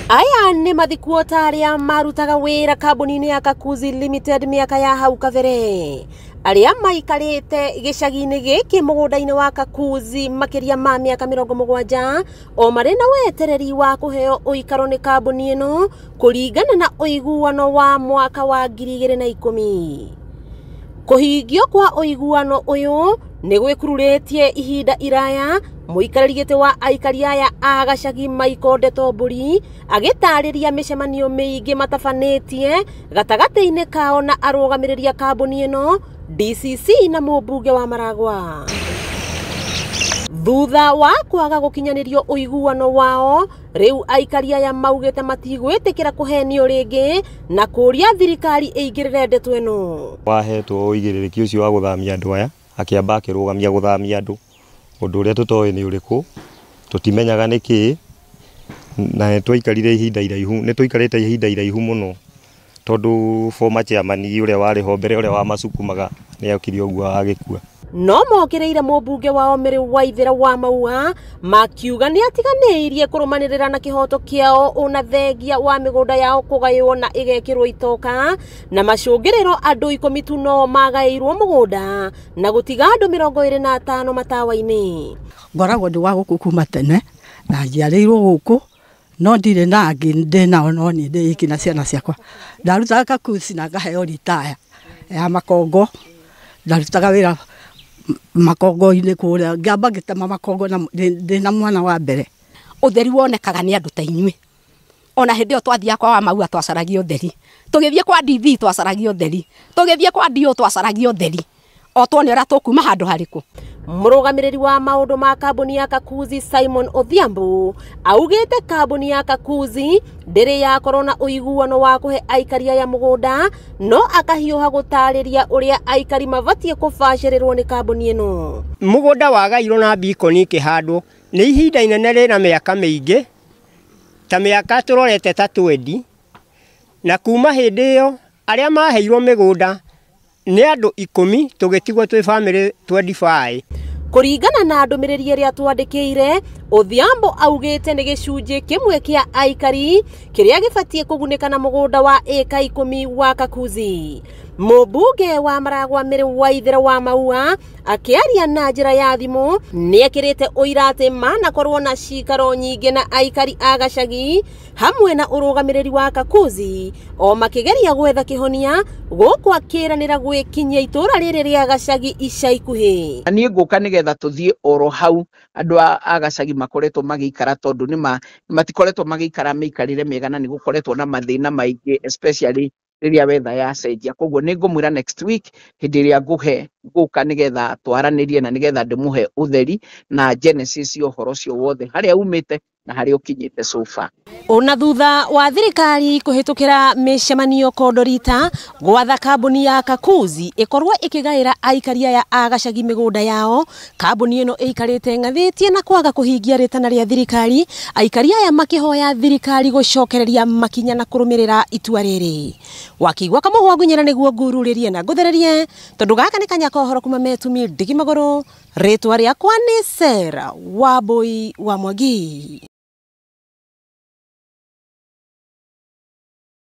Aya nĩ mathikuota arĩa marutaga wĩra kambuni-inĩ ya Kakuzi Limited mĩaka ya hau kabere. Arĩa maikarĩte gĩcagi-inĩ gĩkĩ mũgũnda-inĩ wa Kakuzi makĩria ma mĩaka 70 o marĩ na wetereri wa kũheo ũikaro nĩ kambuni ĩno kũringana na ũiguano wa mwaka wa 2010. Kũhingio kwa ũiguano ũyũ nĩ gwĩkururĩtie ihinda iraya. Mũikarĩri gĩtĩ wa aikari aya a gacagi Michael Ndetombũri agĩtarĩria mĩcemanio mĩingĩ matabanĩtie gatagatĩ-inĩ kao na arũgamĩrĩri a kambuni ĩno DCC na mũmbunge wa Maragwa. Thutha wa kwaga gũkinyanĩrio ũiguano wao, rĩu aikari aya maugĩte matigwĩtĩkĩra kũhenio rĩngĩ na kũria thirikari ĩingĩrĩre ndeto ĩno. Wahetwo ũigĩrĩrĩki ũcio wa gũthamia andũ aya, akĩamba akĩrũgamia gũthamia andũ. Ũndũ ũrĩa tũtoĩ nĩ ũrĩkũ, tũtimenyaga nĩ kĩĩ, na nĩ twaikarire ihinda iraihu, nĩ tũikarĩte ihinda iraihu mũno tondũ former chairman ũrĩa warĩ ho mbere ũrĩa wamacukumaga nĩ okire ũguo agĩkua. No mokĩrĩire mũmbunge wao Mary Waithera wa Maua makiuga nĩ atiganĩirie kũrũmanĩrĩra na kĩhoto kĩao ona thengia wa mĩgũnda yao kũgaywo na ĩgekĩrwo itoka na macũngĩrĩro andũ 10 tu no magaĩirwo mũgũnda na gũtiga andũ 25 matawa-inĩ. Ngoragwo ndĩ wa gũkũ kuma tene na njiarĩirwo gũkũ no ndirĩ na angĩ ndĩ nao no niĩ ndĩ iki na ciana ciakwa. Ndarutaga Kakuzi na ngaheo ritaya ya makongo, ndarutaga wĩra makongo-inĩ kũrĩa, ngĩamba ngĩtema makongo na ndĩ na mwana wa mbere. Ũtheri wonekaga nĩ andũ ta inyuĩ. Ona hĩndĩ ĩyo twathiaga kwa wa Maua twacaragia ũtheri, tũgĩthiĩ kwa DV twacaragia ũtheri, tũgĩthiĩ kwa DO twacaragia ũtheri, o tuone ũrĩa tũkuma handũ harĩkũ. Mũrũgamĩrĩri wa maũndũ ma kambuni ya Kakuzi Simon Odhiambo augĩte kambuni ya Kakuzi ndĩrĩ yakorwo na ũiguano wa kũhe aikari aya mũgũnda, no akahiũha gũtarĩria ũrĩa aikari mabatiĩ kũbacĩrĩrwo nĩ kambuni ĩno. Mũgũnda wagairwo na beacon ĩkĩhandwo nĩ ihinda inene rĩna mĩaka mĩingĩ ta mĩaka tũrorete ta 20, na kuma hĩndĩ ĩyo arĩa maheirwo mĩgũnda nĩ andũ 10 tũgĩtigwo twĩ family 25. Kũringana na ndũmĩrĩri ĩrĩa twandĩkĩire, Odhiambo augĩte nĩ gĩcunjĩ kĩmwe kĩa aikari kĩrĩa gĩbatiĩ kũgunĩka na mũgũnda wa ĩka 10 wa Kakuzi. Mũmbunge wa Maragwa Mary Waithera wa Maua akĩaria na njĩra ya thimũ nĩekĩrĩte ũira atĩ manakorwo na cikaro nyingĩ na aikari a gacagi hamwe na ũrũgamĩrĩri wa Kakuzi o makĩgeria gwetha kĩhonia gũkũ akĩranĩra gwĩkinyia itũra rĩrĩ rĩa gacagi ica ikuhĩ. Niĩ ngũka nĩgetha tũthiĩ oro hau andũ a gacagi makoretwo magĩikara tondũ nĩ matikoretwo magĩikara mĩikarĩre mĩega na nĩ gũkoretwo na mathĩna maingĩ especially rĩrĩa weather yacenjia. Koguo nĩ ngũmwĩra next week hĩndĩ ĩrĩa ngũhe ngũka nĩgetha twaranĩrie na nĩgetha ndĩmũhe ũtheri na genesis ya ũhoro ũcio wothe harĩa umĩte na harĩa ũkinyĩte so far. Ona thutha wa thirikari kũhĩtũkĩra mĩcemanio Kondorita gwatha kambuni ya Kakuzi ĩkorwo ĩkĩgaĩra aikari aya a gacagi mĩgũnda yao, kambuni ĩno ĩikarĩte ng'athĩtie na kwaga kũhingia rĩtana rĩa thirikari, aikari aya makĩhoya thirikari gũcokereria makinya na kũrũmĩrĩra itua rĩrĩ. Wakĩigua kamũhwa ngunyĩra nĩguo ngururĩrie na ngũthererie tondũ gaka nĩ kanya ka ũhoro kuma Metumi Ndigi Magũrũ. Rĩtwa rĩakwa nĩ Sarah Wambui wa Mwangi.